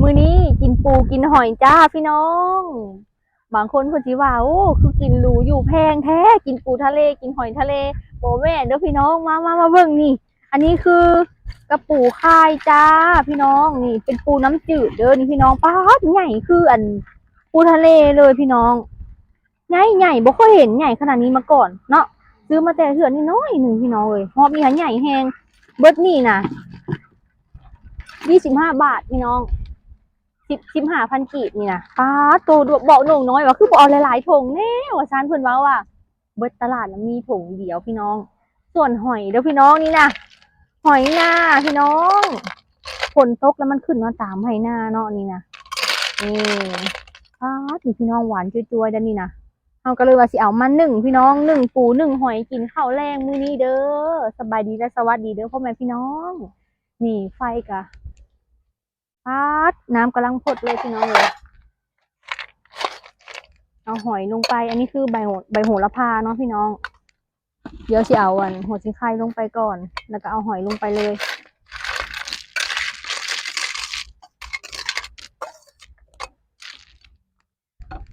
ມື້ນີ້ກິນປູກິນຫອຍຈ້າພີ່ນ້ອງ. ບາງຄົນເພິ່ນຊິວ່າ ໂອ້ ຄືກິນຫຼູຢູ່ແພງແທ້ ກິນປູທະເລ ກິນຫອຍທະເລ. ບໍ່ແມ່ນເດີ້ພີ່ນ້ອງ ມາ ມາ ມາເບິ່ງນີ້. ອັນນີ້ຄືກະປູຄາຍຈ້າພີ່ນ້ອງ. ນີ້ເປັນປູນ້ຳຈືດເດີ້ນີ້ພີ່ນ້ອງ. ປາດ ໃຫຍ່ຄືອັນປູທະເລເລີຍພີ່ນ້ອງ. ໃຫຍ່ໆ ບໍ່ເຄີຍເຫັນໃຫຍ່ຂະໜາດນີ້ມາກ່ອນເນາະ. ຊື້ມາແຕ່ເທື່ອນ້ອຍໆໜຶ່ງພີ່ນ້ອງເອີຍ. ຮອບນີ້ຫາໃຫຍ່ແຮງ. ເບິດນີ້ນະ ຊາວຫ້າບາດພີ່ນ້ອງ. ສິບ ຊາວຫ້າພັນກີບນີ້ນະ. ປາດໂຕ ບອກໜຸ່ມນ້ອຍວ່າ ຄືບໍ່ເອົາຫຼາຍໆຖົງແດ່ວ່າຊັ້ນ ເພິ່ນເວົ້າວ່າ ເບິດຕະຫຼາດນະມີຖົງດຽວພີ່ນ້ອງ. ສ່ວນຫອຍເດີ້ພີ່ນ້ອງ ນີ້ນະ ຫອຍນາພີ່ນ້ອງ. ຝົນຕົກແລ້ວມັນຂຶ້ນມາຕາມໄຮ່ນາເນາະ ນີ້ນະ. ນີ້ ປາດ ນີ້ພີ່ນ້ອງ ຫວານຈ້ວຍໆເດີ້ນີ້ນະ. ເຮົາກໍເລີຍວ່າຊິເອົາມາໜຶ້ງພີ່ນ້ອງ ໜຶ້ງປູໜຶ້ງຫອຍກິນເຂົ້າແລງມື້ນີ້ເດີ້. ສະບາຍດີ ແລະ ສະຫວັດດີເດີ້ພໍ່ແມ່ພີ່ນ້ອງ. ນີ້ໄຟກະ ປາດ ນ້ຳກຳລັງຟົດເລີຍພີ່ນ້ອງເອີຍ. ເອົາຫອຍລົງໄປ. ອັນນີ້ຄືໃບໂຫ ໃບໂຫລະພາເນາະພີ່ນ້ອງ. ດຽວຊິເອົາອັນຫົວສີໄຄລົງໄປກ່ອນ ແລ້ວກໍເອົາຫອຍລົງໄປເລີຍ.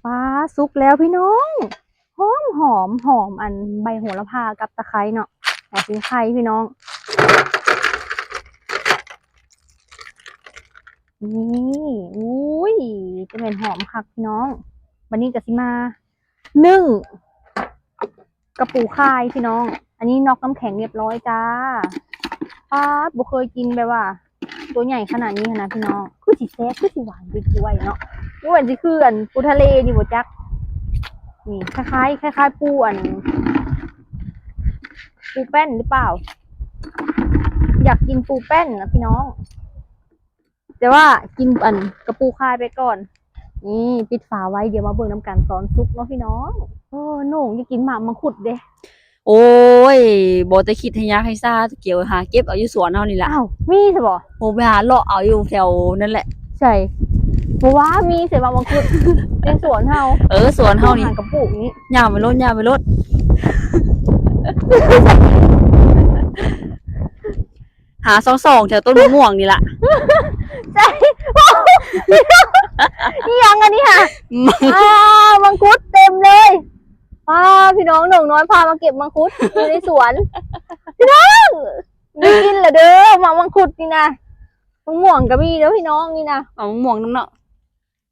ປາ ສຸກແລ້ວພີ່ນ້ອງ. ຫອມໆ ຫອມອັນໃບໂຫລະພາກັບຕະໄຄເນາະ. ຫົວສີໄຄພີ່ນ້ອງ. ນີ້ ອຸ້ຍ ຈະແມ່ນຫອມຄັກພີ່ນ້ອງ. ບັດນີ້ກໍຊິມາໜຶ້ງ ກະປູຄາຍພີ່ນ້ອງ. ອັນນີ້ນອກນ້ຳແຂງຮຽບຮ້ອຍຈ້າ. ປາດ ບໍ່ເຄີຍກິນແບບວ່າໂຕໃຫຍ່ຂະໜາດນີ້ຫັ້ນນະພີ່ນ້ອງ. ຄືຊິແຊບ ຄືຊິຫວານໄປດ້ວຍເນາະ. ບໍ່ແມ່ນຊິຄືອັນປູທະເລນີ້ບໍ່ຈັກ. ນີ້ຄ້າຍໆ ຄ້າຍໆປູອັນ ປູແປ້ນຫຼືເປົ່າ? ຢາກກິນປູແປ້ນນະພີ່ນ້ອງ. ແຕ່ວ່າກິນອັນກະປູຄາຍໄປກ່ອນ. ນີ້ ປິດຝາໄວ້ ດຽວມາເບິ່ງນຳກັນຕອນສຸກເນາະພີ່ນ້ອງ. ເອີ ໜຸ່ງຢາກກິນໝາກມັງຄຸດເດ້. ໂອ້ຍ ບໍ່ແຕ່ຄິດໃຫ້ຍາກໃຫ້ຊາ ຕະກຽວຫາເກັບເອົາຢູ່ສວນເຮົານີ້ລະ. ອ້າວ ມີຊະບໍ່? ໂອ້ ໄປຫາເລາະເອົາຢູ່ແຖວນັ້ນແຫຼະ. ໃສ? ບໍ່ວ່າມີໃສໝາກມັງຄຸດໃນສວນເຮົາ. ເອີ ສວນເຮົານີ້ ຫາກະປູກນີ້. ຍ່າງໄປໂລດ ຍ່າງໄປໂລດ. ຫາຊອງໆ ແຖວຕົ້ນມະມ່ວງນີ້ລະ. ໃຊ່ ອີ່ຫຍັງອັນນີ້ຫະ? ອ່າ ມັງຄຸດເຕັມເລີຍ. ອ່າ ພີ່ນ້ອງ ໜຸ່ງນ້ອຍພາມາເກັບມັງຄຸດຢູ່ໃນສວນ. ພີ່ນ້ອງ ໄດ້ກິນລະເດີ້ ໝາກມັງຄຸດນີ້ນະ. ມະມ່ວງກໍມີເດີ້ພີ່ນ້ອງ ນີ້ນະ. ເອົາມະມ່ວງນຳເນາະ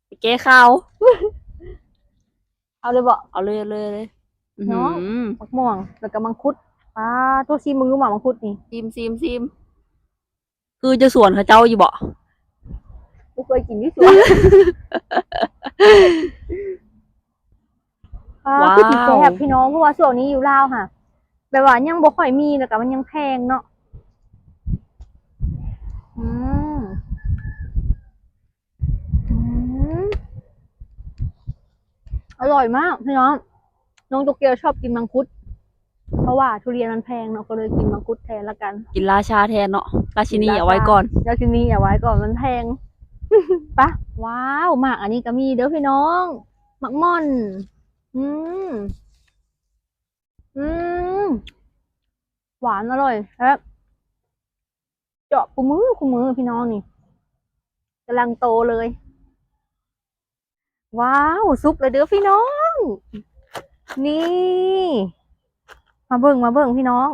ໄປແກ້ຄາວ. ເອົາເລີຍບໍ່? ເອົາເລີຍ ເອົາເລີຍ ເອົາເລີຍ. ເນາະ ອືມ ໝາກມ່ວງ ແລ້ວກໍມັງຄຸດ. ປາໂທ້ ຊີມເບິ່ງດູໝາກມັງຄຸດນີ້. ຊີມ ຊີມ ຊີມ. ຄືເຈົ້າສວນເຂົາເຈົ້າຢູ່ບໍ່? ບໍ່ເຄີຍກິນຢູ່ສວນ. ປາ ວ້າວ ຄືຊິແຊບພີ່ນ້ອງ ເພາະວ່າຊ່ວງນີ້ຢູ່ລາວຫະ ແບບວ່າຍັງບໍ່ຄ່ອຍມີ ແລ້ວກໍມັນຍັງແພງເນາະ. ອືມ ອືມ ອະຮ່ອຍມາກພີ່ນ້ອງ. ນ້ອງໂຕກຽວຊອບກິນມັງຄຸດ ເພາະວ່າທຸລຽນມັນແພງເນາະ ກໍເລີຍກິນມັງຄຸດແທນລະກັນ. ກິນລາຊາແທນເນາະ ລາຊິນີເອົາໄວ້ກ່ອນ ລາຊິນີເອົາໄວ້ກ່ອນ ມັນແພງ. ປະ ວ້າວ ໝາກອັນນີ້ກໍມີເດີ້ພີ່ນ້ອງ ໝາກມ່ອນ. ອືມ ອືມ ຫວານອະຮ່ອຍແຊບ. ເຈາະຄູ່ມື້ຄູ່ມື້ພີ່ນ້ອງນີ້ ກຳລັງໂຕເລີຍ. ວ້າວ ສຸກແລ້ວເດີ້ພີ່ນ້ອງ. ນີ້ ມາເບິ່ງ ມາເບິ່ງພີ່ນ້ອງ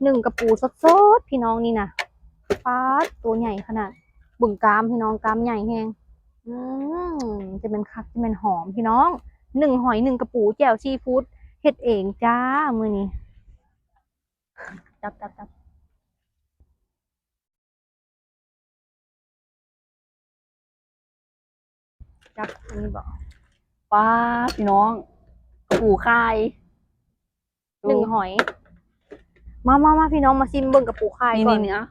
ໜຶ້ງກະປູສົດໆ ພີ່ນ້ອງນີ້ນະ. ປາດ ໂຕໃຫຍ່ຂະໜາດ ເບິ່ງກ້າມພີ່ນ້ອງ ກ້າມໃຫຍ່ແຮງ. ອືມ ຈະແມ່ນຄັກ ຈະແມ່ນຫອມພີ່ນ້ອງ. ໜຶ້ງຫອຍ ໜຶ້ງກະປູ ແຈ່ວຊີຟູດ ເຮັດເອງຈ້າມື້ນີ້. ຈັບ ຈັບ ຈັບ ຈັບອັນນີ້ບໍ? ປາ ພີ່ນ້ອງ ກະປູຄາຍ ໜຶ້ງຫອຍ. ມາ ມາ ມາ ພີ່ນ້ອງ ມາຊິມເບິ່ງກະປູຄາຍກ່ອນ. ນີ້ໆ ອະ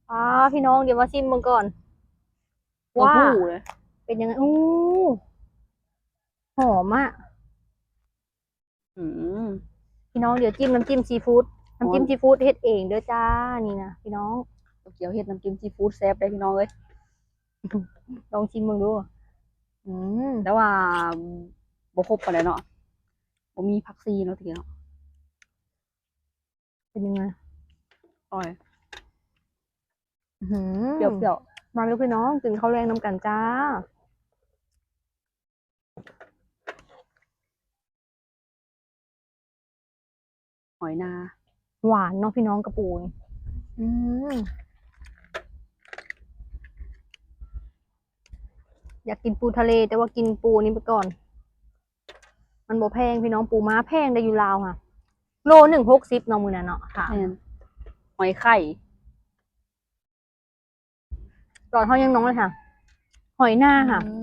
ປາ ພີ່ນ້ອງ ດຽວມາຊິມເບິ່ງກ່ອນ. ໂອ້ໂຫ ວ້າວ ເປັນຍັງໄງ? ໂອ້ ຫອມອະ. ອືມ ພີ່ນ້ອງ ດຽວຈິ້ມນ້ຳຈິ້ມຊີຟູດ ນ້ຳຈິ້ມຊີຟູດເຮັດເອງເດີ້ຈ້າ. ນີ້ນະພີ່ນ້ອງ ໂຕກຽວເຮັດນ້ຳຈິ້ມຊີຟູດແຊບເດ້ພີ່ນ້ອງເອີຍ. ລອງຊິມເບິ່ງດູ. ອືມ ແຕ່ວ່າບໍ່ຄົບປານໃດເນາະ ບໍ່ມີຜັກຊີເນາະ ຕະກີ້ເນາະ. ເປັນຍັງໄງ? ອອຍ ອື ປຽວໆ. ມາເດີ້ພີ່ນ້ອງ ກິນເຂົ້າແລງນຳກັນຈ້າ. ຫອຍນາ ຫວານເນາະພີ່ນ້ອງ ກະປູນີ້. ອືມ ຢາກກິນປູທະເລ ແຕ່ວ່າກິນປູນີ້ໄປກ່ອນ. ມັນບໍ່ແພງພີ່ນ້ອງ ປູມ້າແພງໄດ໋ຢູ່ລາວຫັ້ນ ໂລໜຶ່ງຫົກສິບເນາະ ມື້ນັ້ນເນາະ. ແມ່ນ ຫອຍໄຂ່ ຕອນເຮົາຍັງນ້ອຍຫັ້ນ ຫອຍນາຫັ້ນ. ອື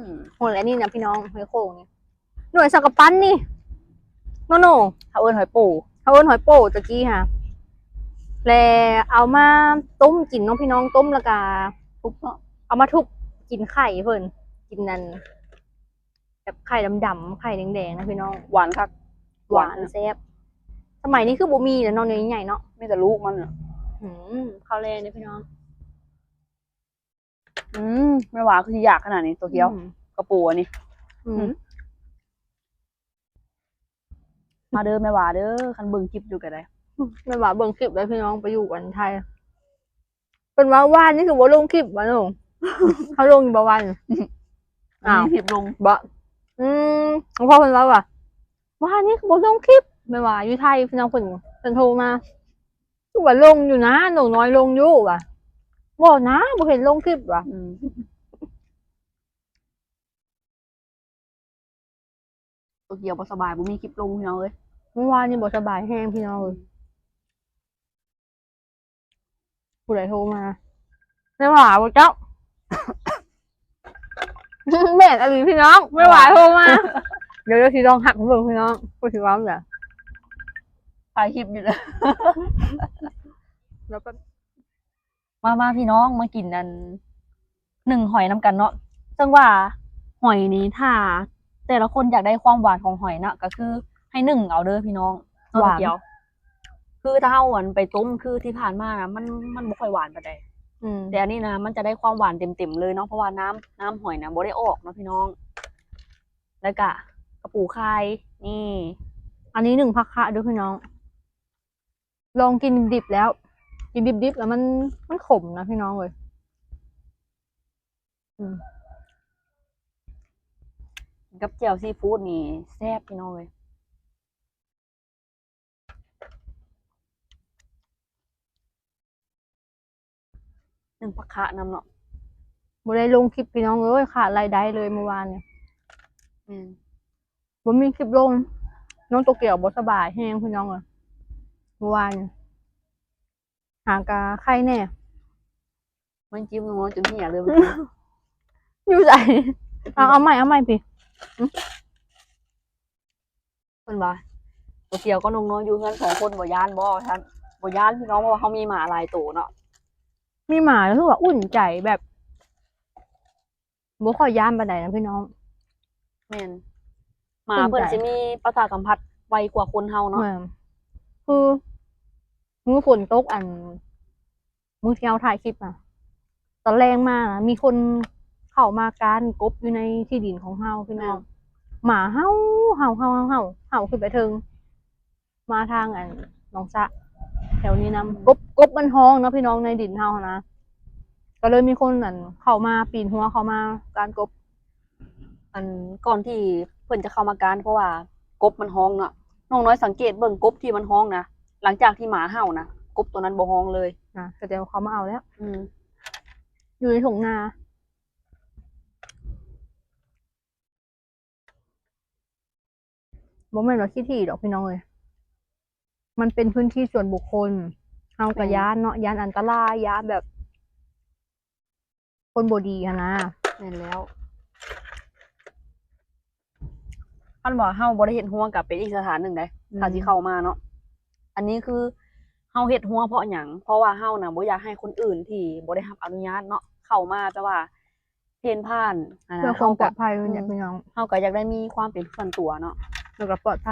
ມ ຫອຍອັນນີ້ນະພີ່ນ້ອງ ຫອຍໂຂງນີ້ ໜ່ວຍສ່ຳກະປັ້ນນີ້ ໂນໂນ ເຂົາເອີ້ນຫອຍໂປ້ ເຂົາເອີ້ນຫອຍໂປ້ຕະກີ້ຫັ້ນ. ແລະເອົາມາຕົ້ມກິນເນາະພີ່ນ້ອງ ຕົ້ມແລ້ວກະທຸບເນາະ ເອົາມາທຸບກິນໄຂ່ເພິ່ນ ກິນອັນ ແບບໄຂ່ດຳໆ ໄຂ່ແດງໆ ນະພີ່ນ້ອງ ຫວານຄັກ ຫວານ ຫວານ ແຊບ. ສະໄໝນີ້ຄືບໍ່ມີແລ້ວເນາະ ໜ່ວຍໃຫຍ່ເນາະ ມີແຕ່ລູກມັນ. ອືມ ເຂົ້າແລງເດີ້ພີ່ນ້ອງ. ອືມ ແມ່ຫວາຄືຊິຢາກຂະໜາດນີ້ ໂຕກຽວ ອືມ ກະປູອັນນີ້. ອືມ ອືມ ມາເດີ້ແມ່ຫວາເດີ້ ຄັນເບິ່ງຄລິບຢູ່ກະໄດ້. ແມ່ຫວາເບິ່ງຄລິບໄດ້ພີ່ນ້ອງ ໄປຢູ່ອັນໄທ ເພິ່ນວ່າວານນີ້ຄືບໍ່ລົງຄລິບຫວາ ລົງ ເຮົາລົງຢູ່ບໍ່ວານນີ້? ອ້າວ ມີຄລິບລົງບໍ່? ອືມ ພໍ່ເພິ່ນເວົ້າວ່າ ວານນີ້ຄືບໍ່ລົງຄລິບ ແມ່ນວ່າຢູ່ໄທພີ່ນ້ອງ ເພິ່ນ ເພິ່ນໂທມາ ຄືວ່າລົງຢູ່ນະ ນ້ອງນ້ອຍລົງຢູ່ຫວາ ບໍ່ນະ ບໍ່ເຫັນລົງຄລິບຫວາ. ອືມ ໂຕກຽວບໍ່ສະບາຍ ບໍ່ມີຄລິບລົງພີ່ນ້ອງເອີຍ ເມື່ອວານນີ້ບໍ່ສະບາຍແຮງພີ່ນ້ອງເອີຍ. ຜູ້ໃດໂທມາ? ແມ່ຫວາບໍ່ເຈົ້າ? ແມ່ນອີ່ຫຼີພີ່ນ້ອງ ແມ່ຫວາໂທມາ. ດຽວ ດຽວຊິລອງຮັກເບິ່ງພີ່ນ້ອງ ວ່າຊິເວົ້າແນວໃດ ຖ່າຍຄລິບຢູ່ເດີ. ແລ້ວກໍ ມາ ມາພີ່ນ້ອງ ມາກິນອັນ ໜຶ້ງຫອຍນຳກັນເນາະ. ເຊິ່ງວ່າຫອຍນີ້ ຖ້າແຕ່ລະຄົນຢາກໄດ້ຄວາມຫວານຂອງຫອຍນະ ກໍຄືໃຫ້ໜຶ້ງເອົາເດີພີ່ນ້ອງເນາະ ຫວານ ໂຕກຽວ. ຄືຖ້າເຮົາອັນໄປຕົ້ມຄືທີ່ຜ່ານມານະ ມັນ ມັນບໍ່ຄ່ອຍຫວານປານໃດ. ອືມ ແຕ່ອັນນີ້ນະ ມັນຈະໄດ້ຄວາມຫວານເຕັມໆເລີຍເນາະ ເພາະວ່ານ້ຳ ນ້ຳຫອຍນະບໍ່ໄດ້ອອກເນາະພີ່ນ້ອງ. ແລ້ວກະກະປູຂ່າຍ ນີ້ ອັນນີ້ໜຶ້ງຜັກຄະເດີພີ່ນ້ອງ. ລອງກິນດິບໆແລ້ວ ກິນດິບໆແລ້ວມັນ ມັນຂົມນະພີ່ນ້ອງເອີຍ. ອືມ ກິນກັບແຈ່ວຊີຟູດນີ້ແຊບພີ່ນ້ອງເອີຍ. ໜຶ້ງຜັກຄະນຳເນາະ ບໍ່ໄດ້ລົງຄລິບພີ່ນ້ອງເອີຍ ຂາດລາຍໄດ້ເລີຍມື້ວານນີ້. ອືມ ບໍ່ມີຄລິບລົງ ນ້ອງໂຕກຽວບໍ່ສະບາຍແຮງພີ່ນ້ອງເອີຍ ມື້ວານນີ້. ຫາກະໄຄແດ່ ມັນຈິ້ມນ້ອງນ້ອຍຈົນເຫ່ຍເລີຍ. ຢູ່ໃສ? ເອົາ ເອົາໃໝ່ ເອົາໃໝ່ພີ້. ເພິ່ນວ່າ ບໍ່ທ່ຽວກັບນ້ອງນ້ອຍຢູ່ເຮືອນສອງຄົນບໍ່ຢ້ານບໍ່? ວ່າຊັ້ນ. ບໍ່ຢ້ານພີ່ນ້ອງ ເພາະວ່າເຮົາມີໝາຫຼາຍໂຕເນາະ. ມີໝາແລ້ວຄືວ່າອຸ່ນໃຈ ແບບບໍ່ຄ່ອຍຢ້ານປານໃດນະພີ່ນ້ອງ. ແມ່ນ ໝາເພິ່ນຊິມີປະສາດສຳພັດໄວກວ່າຄົນເຮົາເນາະ. ແມ່ນ ຄືມື້ຝົນຕົກ ອັນ ມື້ທີ່ເຮົາຖ່າຍຄລິບນະ ຕອນແລງມານະ ມີຄົນເຂົ້າມາກ້ານກົບຢູ່ໃນທີ່ດິນຂອງເຮົາພີ່ນ້ອງ. ໝາເຫົ່າ ເຫົ່າ ເຫົ່າ ເຫົ່າ ເຫົ່າ ເຫົ່າຂຶ້ນໄປເທິງ ມາທາງອັນໜອງສະແຖວນີ້ນຳ. ກົບ ກົບມັນຮ້ອງເນາະພີ່ນ້ອງ ໃນດິນເຮົາຫັ້ນນະ ກໍເລີຍມີຄົນອັນເຂົ້າມາ ປີນຮົ້ວເຂົ້າມາກ້ານກົບ. ອັນ ກ່ອນທີ່ເພິ່ນຈະເຂົ້າມາກ້ານ ເພາະວ່າກົບມັນຮ້ອງເນາະ. ນ້ອງນ້ອຍສັງເກດເບິ່ງກົບທີ່ມັນຮ້ອງນະ ຫຼັງຈາກທີ່ໝາເຫົ່ານະ ກົບໂຕນັ້ນບໍ່ຮ້ອງເລີຍ. ນະ ສະແດງວ່າເຂົາມາເອົາແລ້ວ. ອືມ ຢູ່ໃນທົ່ງນາ. ບໍ່ແມ່ນວ່າຂີ້ຖີ່ດອກພີ່ນ້ອງເອີຍ ມັນເປັນພື້ນທີ່ສ່ວນບຸກຄົນ ເຮົາກໍ ແມ່ນ ຢ້ານເນາະ ຢ້ານອັນຕະລາຍ ຢ້ານແບບຄົນບໍ່ດີຫັ້ນນະ. ແມ່ນແລ້ວ ຄັນວ່າເຮົາບໍ່ໄດ້ເຮັດຮົ້ວກໍເປັນອີກສະຖານໜຶ່ງໃດ໋ ອືມ ຖ້າຊິເຂົ້າມາເນາະ. ອັນນີ້ຄືເຮົາເຮັດຮົ້ວເພາະຫຍັງ? ເພາະວ່າເຮົານະບໍ່ຢາກໃຫ້ຄົນອື່ນທີ່ບໍ່ໄດ້ຮັບອະນຸຍາດເນາະ ເຂົ້າມາ ແຕ່ວ່າ ເພນຜ່ານ ເພື່ອຄວາມປອດໄພ ເຮົາກໍ ອືມ ເຮົາກໍຢາກໄດ້ມີຄວາມເປັນສ່ວນຕົວເນາະ ແລ້ວກໍປອດໄພ.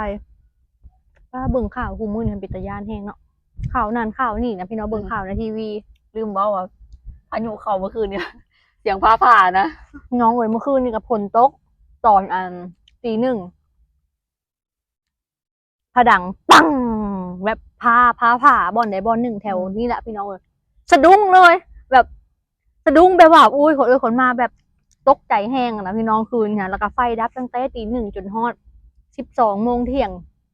ປ້າ ເບິ່ງຂ່າວຄູ່ມື້ນີ້ເປັນຕາຢ້ານແຮງເນາະ ຂ່າວນັ້ນຂ່າວນີ້ນະພີ່ນ້ອງ. ເບິ່ງ ອືມ ຂ່າວໃນທີວີ ລືມເວົ້າວ່າພາຍຸເຂົ້າມື້ຄືນນີ້ ສຽງຟ້າຜ່ານະ ນ້ອງເອີຍ. ມື້ຄືນນີ້ກໍຝົນຕົກຕອນ ອັນ ຕີໜຶ່ງ ຟ້າດັງປັງ ແບບຟ້າ ຟ້າຜ່າບ່ອນໃດບ່ອນໜຶ່ງແຖວ ອືມ ນີ້ແຫຼະພີ່ນ້ອງເອີຍ. ສະດຸ້ງເລີຍ ແບບ ສະດຸ້ງແບບວ່າ ໂອ້ຍ ຄົນເອີຍຄົນມາ ແບບຕົກໃຈແຮງນະພີ່ນ້ອງ ຄືນນະ. ແລ້ວກໍໄຟດັບຕັ້ງແຕ່ຕີໜຶ່ງຈົນຮອດສິບສອງໂມງທ່ຽງ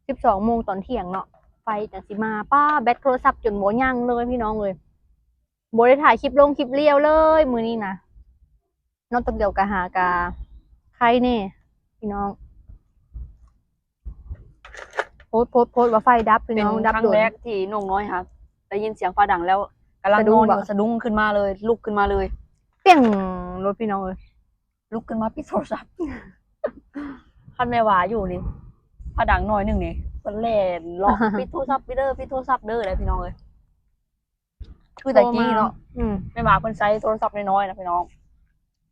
ສິບສອງໂມງຕອນທ່ຽງເນາະ ໄຟຈັ່ງຊິມາ. ປ້າ ແບັດໂທລະສັບຈົນບໍ່ຍັງເລີຍພີ່ນ້ອງເອີຍ ບໍ່ໄດ້ຖ່າຍຄລິບລົງຄລິບລຽວເລີຍມື້ນີ້ນະ. ນ້ອງໂຕກຽວກະຫາກະໄຄແດ່ພີ່ນ້ອງ. ໂພດໆໆ ວ່າໄຟດັບພີ່ນ້ອງ ເປັນຄັ້ງແລກທີ່ນ້ອງນ້ອຍຫາໄດ້ຍິນສຽງຟ້າດັງແລ້ວ ກຳລັງນອນຢູ່ ສະດຸ້ງບໍ່? ສະດຸ້ງຂຶ້ນມາເລີຍ ລຸກຂຶ້ນມາເລີຍ ປຶ້ງໂລດພີ່ນ້ອງເອີຍ ລຸກຂຶ້ນມາປິດໂທລະສັບ. ຄັນແມ່ຫວາຢູ່ນີ້ ຟ້າດັງໜ້ອຍໜຶ່ງນີ້ ເພິ່ນແລ່ນເລາະ ປິດໂທລະສັບເດີ ປິດໂທລະສັບເດີ ໄດ້ພີ່ນ້ອງເອີຍ. ຄືແຕ່ກີ້ເນາະ ອືມ ແມ່ຫວາເພິ່ນໃຊ້ໂທລະສັບນ້ອຍໆນະພີ່ນ້ອງ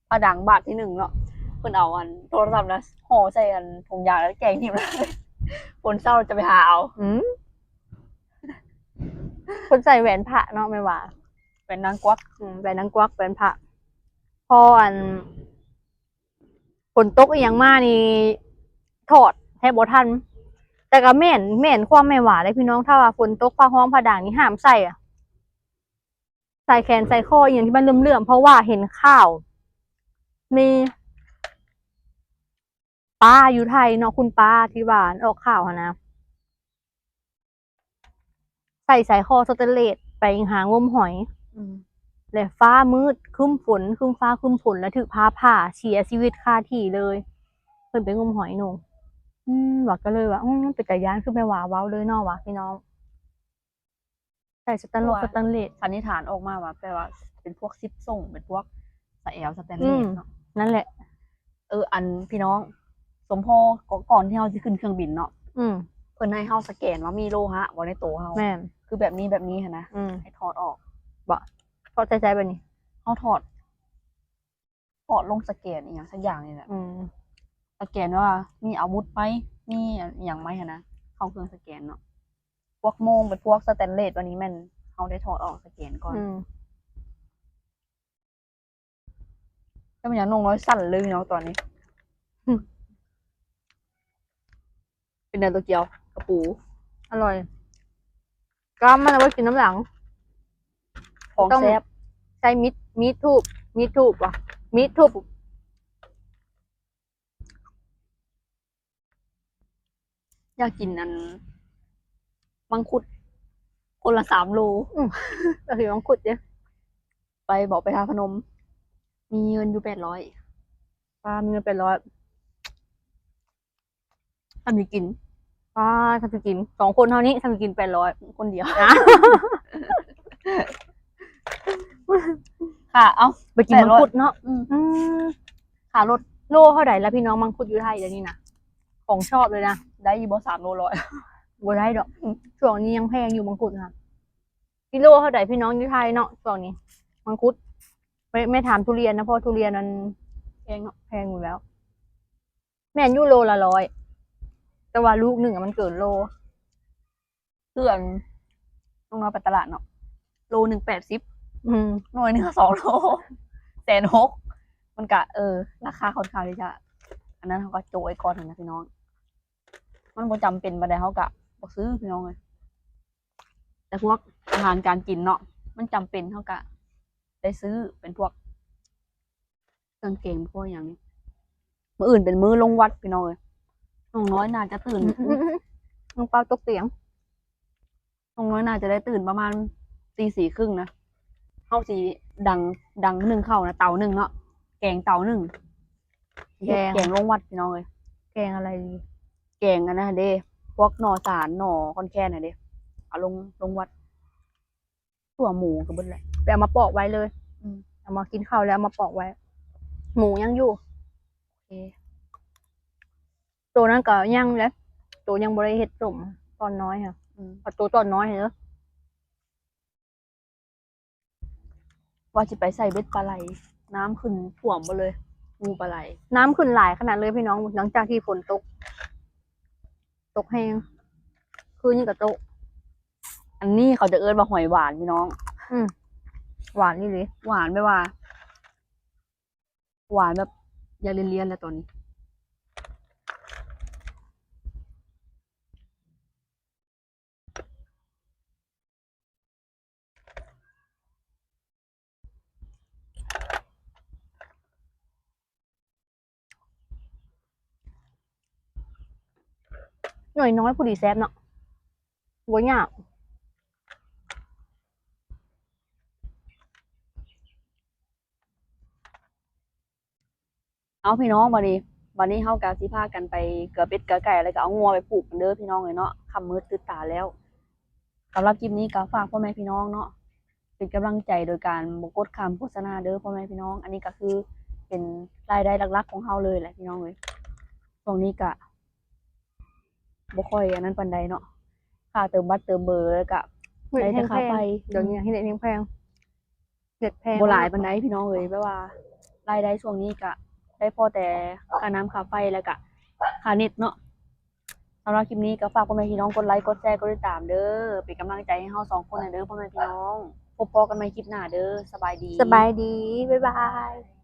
ພາດັງບາດທີໜຶ່ງເນາະ ເພິ່ນເອົາອັນໂທລະສັບນະຫໍ່ໃສ່ອັນຖົງຢາງ ແລ້ວແກງຖິ້ມເລີຍ ຝົນເຊົາຈະໄປຫາເອົາ. ອືມ ເພິ່ນໃສ່ແຫວນພະເນາະແມ່ຫວາ ແຫວນນາງກວັກ ອືມ ແຫວນນາງກວັກ ແຫວນພະ ພໍອັນ ຝົນຕົກອີ່ຫຍັງມານີ້ ຖອດແທບບໍ່ທັນ. ແຕ່ກໍແມ່ນ ແມ່ນຄວາມແມ່ຫວາເດ້ພີ່ນ້ອງ ຖ້າວ່າຝົນຕົກ ຟ້າຮ້ອງ ຟ້າດັງນີ້ ຫ້າມໃສ່ ສາຍແຂນສາຍຄໍອີ່ຫຍັງທີ່ມັນເຫຼື້ອມໆ ເພາະວ່າເຫັນຂ່າວ ມີປ້າຢູ່ໄທເນາະ ຄຸນປ້າທີ່ວ່າອອກຂ່າວຫັ້ນນະ ໃສ່ສາຍຄໍສະແຕນເລດໄປຫາງົມຫອຍ ອືມ ແລະຟ້າມືດ ຄຶ້ມຝົນ ຄຶ້ມຟ້າຄຶ້ມຝົນ ແລ້ວຖືກຟ້າຜ່າເສຍຊີວິດຄາທີ່ເລີຍ ເພິ່ນໄປງົມຫອຍໜູ. ອືມ ວ່າກໍເລີຍວ່າ ອືມ ເປັນຕາຢ້ານ ຄືແມ່ຫວາເວົ້າເລີຍເນາະວ່າພີ່ນ້ອງ ໃສ່ສະແຕນເລດ ສະແຕນເລດ ສັນນິຖານອອກມາວ່າ ແປວ່າເປັນພວກສິດສົ່ງ ເປັນພວກສະແອວສະແຕນເລດເນາະ ອືມ ນັ້ນແຫຼະ. ເອີ ອັນ ພີ່ນ້ອງ ສົມພໍ ກ່ອນ ກ່ອນທີ່ເຮົາຊິຂຶ້ນເຄື່ອງບິນເນາະ ອືມ ເພິ່ນໃຫ້ເຮົາສະແກນວ່າມີໂລຫະບໍ່ໃນໂຕເຮົາ ແມ່ນ ຄືແບບນີ້ ແບບນີ້ຫັ້ນນະ ອືມ ໃຫ້ຖອດອອກ ບໍ່ ຖອດໃສ່ໃສບາດນີ້ ເຮົາຖອດ ຖອດລົງສະແກນອີ່ຫຍັງສັກຢ່າງນີ້ແຫຼະ ອືມ ສະແກນວ່າມີອາວຸດໄໝ ມີອີ່ຫຍັງໄໝຫັ້ນນະ ເຂົ້າເຄື່ອງສະແກນເນາະ ພວກໂມງ ເປັນພວກສະແຕນເລດ ບາດນີ້ແມ່ນເຮົາໄດ້ຖອດອອກສະແກນກ່ອນ ອືມ. ແຕ່ມັນຫຍັງນ້ອງນ້ອຍສັ່ນເລີຍເນາະຕອນນີ້ ເປັນແນວໂຕກຽວ ກະປູ ອະລ່ອຍ ກ້າມມັນເອົາໄວ້ກິນນຳຫຼັງ ຂອງແຊບ ໃຊ້ມີດ ມີດທູບ ມີດທູບຫວາ ມີດທູບ. ຢາກກິນອັນ ມັງຄຸດ ຄົນລະສາມໂລ ອືມ ຢາກກິນມັງຄຸດເດ້ ໄປ ບອກໄປທາດພະນົມ ມີເງິນຢູ່ແປດຮ້ອຍ ປ້າ ມີເງິນແປດຮ້ອຍ ສ່ຳຊິກິນ ປ້າ ສ່ຳຊິກິນ ສອງຄົນເຮົານີ້ ສ່ຳຊິກິນແປດຮ້ອຍ ຄົນດຽວ ຄ່າ ເອົ້າ ໄປກິນມັງຄຸດເນາະ ອືມ ອືມ ຄ່າລົດ ໂລເທົ່າໃດລະພີ່ນ້ອງ ມັງຄຸດຢູ່ໄທດຽວນີ້ນະ ຂອງຊອບເລີຍນະ ໄດ້ຢູ່ບໍ່ ສາມໂລຮ້ອຍ ບໍ່ໄດ້ດອກ ອືມ ຊ່ວງນີ້ຍັງແພງຢູ່ມັງຄຸດນະ ກິໂລເທົ່າໃດພີ່ນ້ອງ ຢູ່ໄທເນາະ ຊ່ວງນີ້ ມັງຄຸດ ແມ່ ແມ່ຖາມທຸລຽນນະ ເພາະທຸລຽນມັນແພງເນາະ ແພງຢູ່ແລ້ວ ແມ່ນຢູ່ໂລລະຮ້ອຍ ແຕ່ວ່າລູກໜຶ່ງອະມັນເກີນໂລ ຄືອັນ ນ້ອງນ້ອຍໄປຕະຫຼາດເນາະ ໂລໜຶ່ງແປດສິບ ອືມ ໜ່ວຍໜຶ່ງສອງໂລ ແສນຫົກ ມັນກະ ເອີ ລາຄາຄ່ອນຂ້າງທີ່ຈະ ອັນນັ້ນ ເຮົາກໍໂຈະໄວ້ກ່ອນຫັ້ນນະພີ່ນ້ອງ ມັນບໍ່ຈຳເປັນປານໃດ ເຮົາກະບໍ່ຊື້ພີ່ນ້ອງເອີຍ ແຕ່ພວກອາຫານການກິນເນາະ ມັນຈຳເປັນ ເຮົາກະໄດ້ຊື້ ເປັນພວກ ເຄື່ອງແກງ ພວກຫຍັງນີ້ ມື້ອື່ນເປັນມື້ລົງວັດພີ່ນ້ອງເອີຍ ນ້ອງນ້ອຍໜ້າຈະຕື່ນ ອືມ ອືມ ອືມ ນ້ອງເປົ້າຕົກຕຽງ ນ້ອງນ້ອຍໜ້າຈະໄດ້ຕື່ນປະມານຕີສີ່ ສີ່ຄຶ່ງນະ ເຮົາຊິດັງ ດັງໜຶ້ງເຂົ້ານະ ເຕົາໜຶ້ງເນາະ ແກງເຕົາໜຶ້ງ ແກງ ແກງລົງວັດພີ່ນ້ອງເອີຍ ແກງອະໄລດີ ແກງອັນນັ້ນຫັ້ນເດ້ ພວກໜໍ່ສານ ໜໍ່ຄອນແຄນຫັ້ນເດ້ ເອົາລົງ ລົງວັດ ຕົວໝູກໍເບິດແຫຼະ ໄປເອົາມາປອກໄວ້ເລີຍ ອືມ ເອົາມາກິນເຂົ້າແລ້ວເອົາມາປອກໄວ້ ໝູຍັງຢູ່ ໂອເຄ ໂຕນັ້ນກໍຍັງເດ້ ໂຕຍັງບໍ່ໄດ້ເຮັດສົ້ມ ຕອນນ້ອຍຫັ້ນ ອືມ ເອົາໂຕຕອນນ້ອຍເດີ ວ່າຊິໄປໃສ່ເບັດປາໄຫຼ ນ້ຳຂຶ້ນຖ້ວມເບິດເລີຍ ຮູປາໄຫຼ ນ້ຳຂຶ້ນຫຼາຍຂະໜາດເລີຍພີ່ນ້ອງ ຫຼັງຈາກທີ່ຝົນຕົກ ຕົກແຮງ ຄືນນີ້ກໍຕົກ ອັນນີ້ເຂົາຈະເອີ້ນວ່າຫອຍຫວານພີ່ນ້ອງ ອືມ ຫວານອີ່ຫຼີ ຫວານແບບວ່າ ຫວານແບບຢາກລຽນໆແລ້ວຕອນນີ້. ໜ້ອຍໆ ພໍດີແຊບເນາະ ບໍ່ຍາກ. ເອົາພີ່ນ້ອງ ບາດນີ້ ບາດນີ້ເຮົາກະຊິພາກັນໄປເກືອເປັດເກືອໄກ່ ແລ້ວກະເອົາງົວໄປຜູກກັນເດີພີ່ນ້ອງເອີຍເນາະ ຄ່ຳມືດຕື່ນຕາແລ້ວ. ສຳລັບຄລິບນີ້ກະຝາກພໍ່ແມ່ພີ່ນ້ອງເນາະ ເປັນກຳລັງໃຈໂດຍການບໍ່ກົດຂ້າມໂຄສະນາເດີພໍ່ແມ່ພີ່ນ້ອງ. ອັນນີ້ກະຄືເປັນລາຍໄດ້ຫຼັກໆຂອງເຮົາເລີຍແຫຼະພີ່ນ້ອງເອີຍ. ຊ່ວງນີ້ກະບໍ່ຄ່ອຍອັນນັ້ນປານໃດເນາະ ຄ່າເຕີມບັດເຕີມເບີ ແລ້ວກະໄດ້ແຕ່ຄ່າໄຟ. ດຽວນີ້ເຮັດແຮງແພງ ເນັດແພງ ບໍ່ຫຼາຍປານໃດພີ່ນ້ອງເອີຍ ແບບວ່າລາຍໄດ້ຊ່ວງນີ້ກະໄດ້ພໍແຕ່ຄ່ານ້ຳຄ່າໄຟ ແລ້ວກະຄ່າເນັດເນາະ. ສຳລັບຄລິບນີ້ກະຝາກພໍ່ແມ່ພີ່ນ້ອງກົດໄລ ກົດແຊ ກົດຕິດຕາມເດີ ເປັນກຳລັງໃຈໃຫ້ເຮົາສອງຄົນແດ່ເດີພໍ່ແມ່ພີ່ນ້ອງ. ພົບພໍ້ກັນໃໝ່ຄລິບໜ້າເດີ. ສະບາຍດີ ສະບາຍດີ ບາຍບາຍ.